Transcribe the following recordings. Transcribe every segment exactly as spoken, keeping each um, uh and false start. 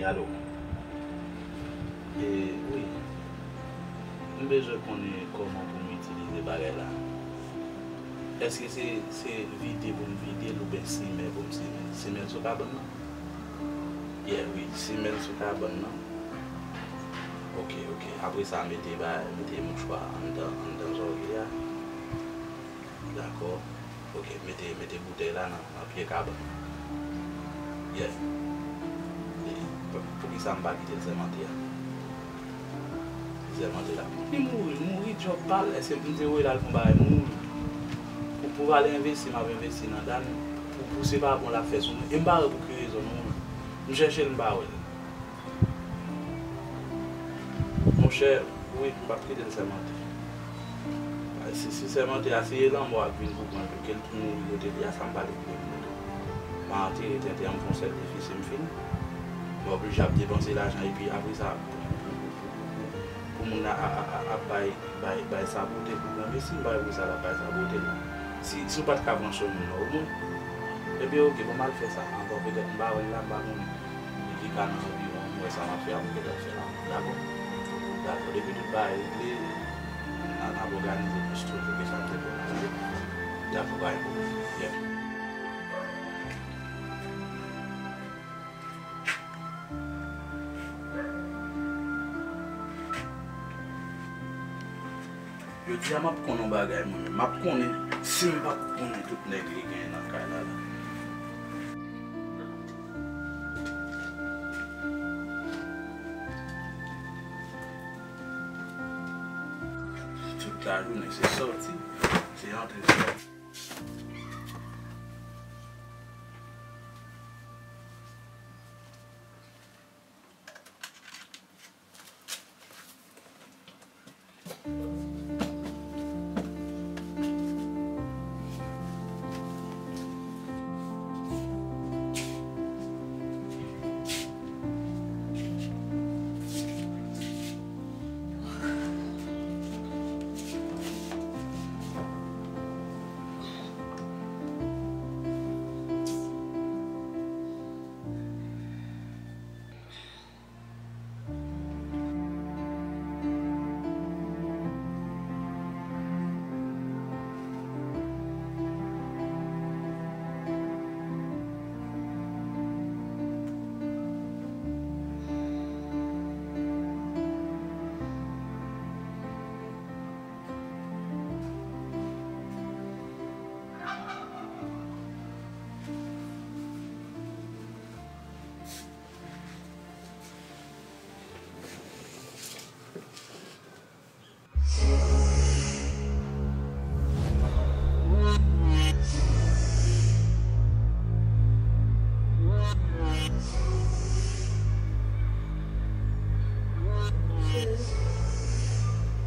Alo. E, wi. M bezwen konnen kòman pou m itilize bagay la. Èske se, se vide pou m vide l oubyen simen pou m simen l? Simen l sou kabann nan? Yeah, wi, simen l sou kabann nan. Ok, ok. Apre sa, mete ba, mete mouchwa anndan, anndan zòrye a. Dakò. Ok, mete, mete boutèy la nan, nan pye kabann. Yeah. E, pou, poukisa m pa kite l sèmante a? Li sèmante la. Li mouri, l mouri, djòb pa l. Èske m te voye l al fè yon bagay? Mouri. Pou, pou w al envesti, m ap envesti nan Dan. Pou, pou se pa bon l ap fè sou mwen. E m pa wè pou ki rezon, non. M chèche l, m pa wè l. Monchè, wi, m p ap kite l sèmante. Si, si sèmante a, si e lanmò ap vin pou pran l, pou ke l tou mouri kote li a, sa m pa te kite pou mwen tou. M a antere tenten an, m fè yon sèl defi, si m fin, m oblije ap depanse lajan, epi apre sa, pou, pou, pou, pou, pou, pou moun nan a, a, a, ap bay, bay, bay sabote pou l envesti, m pa wè poukisa l ap bay sabote l. Si, si w pa t ka pran swen moun nan, ou bon? Ebyen, oke, bon, m al fè sa ankò, petèt m pa wè l la, m pa konnen. Li ka nan anviwon, m wè sa m ap fè a, m petèt fè la. Dakò? Dakò, depi tout bagay regle, n a, n ap òganize plis toujou ke sa m te pwograme. Dakò, pa gen pwoblèm. Yeah. Jodi a, m ap konn yon bagay, mwen menm. M ap konnen, si m pa t konnen tout nèg li genyen nan kay la, la. Tout lajounen, se sòti, se antre, se sòti.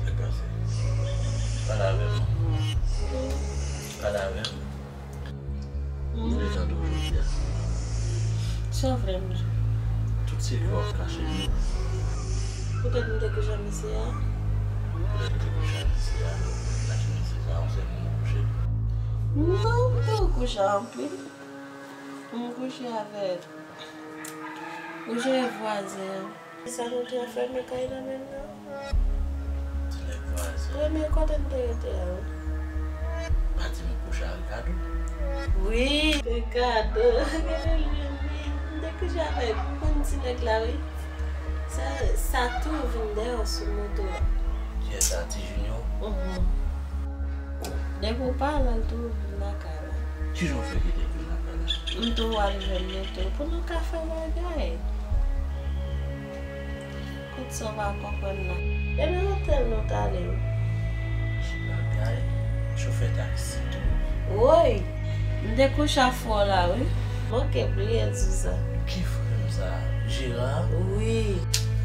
Sa k pase? Pale avè m. Pale avè m. Mwen te tande w jodi a. Sa w vle m di? Tout sekrè w ap kache m yo. Poutèt m te kouche ak mesye a? Poutèt ou te kouche ak mesye a. Lajounen se sa, yon sèl moun ou kouche? Non, m te kouche anpil. M kouche avèk, kouche avèk vwazen an. Sa nou te anfèmen kay nan menm nan? Ti nèg vwazen. Premye kote n te rete a, wi. Pa di m ou kouche ak Ricardo? Wi, Ricardo. Gade l menm, wi. M te kouche avè l. Ou konn ti nèg la, wi. Sa, sa tou vin dèyè sou moto a. Kiyès sa, Ti Junior? Mhm. Depi w pa la, l tou vin lakay la. Kijan w fè kite l vin lakay la? M tou al jwenn li tou pou nou ka fè bagay. Kot sa w pa konprann la? E nan otèl nou t ale wi. Ki bagay? Chofè taksi tou? Woy! M te kouche ak frè w la wi. Manke bliye di w sa. Ki frè m sa? Jera? Wi.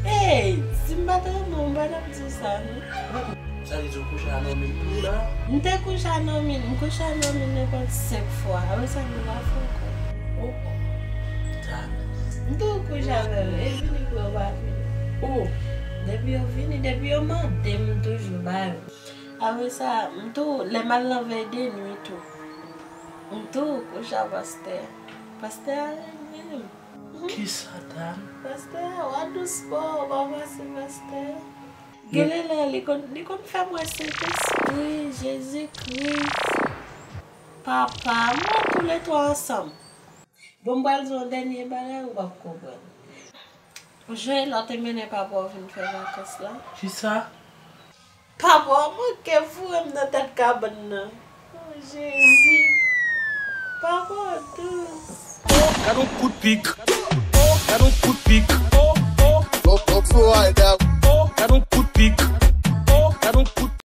Ey! Si m pa t renmen w, m pa t ap di w sa non. Sa vle di w kouche a Normil tou la? M te kouche a Normil, m kouche a Normil nenpòt senk fwa. Apre sa, nou pa fè ankò. Oh, oh. Ta. M tou kouche avè yo, e vini pou yo pa vini. Oh. Depi yo vini, depi yo mande m, m toujou ba yo. Apre sa, m tou, lè m al nan vèy de nwi tou, m tou kouche a pastè. Pastè a renmen m. Kisa, dam? Pastè, w a dous bò, w pa pase, pastè. Genlè li konn, li konn fè m wè Sentespri, Jezi Kris, Papa, m wè toulètwa ansanm. Bon, m pral di w yon dènye bagay, ou p ap konprann. Joël, ou te mennen papa w vin fè vakans la? Kisa? Papa w manke foure m nan tèt kabann nan. Oh, Jezi. Papa w dous. Gad yon kout pik. Gad yon kout pik. Gad yon kout pik.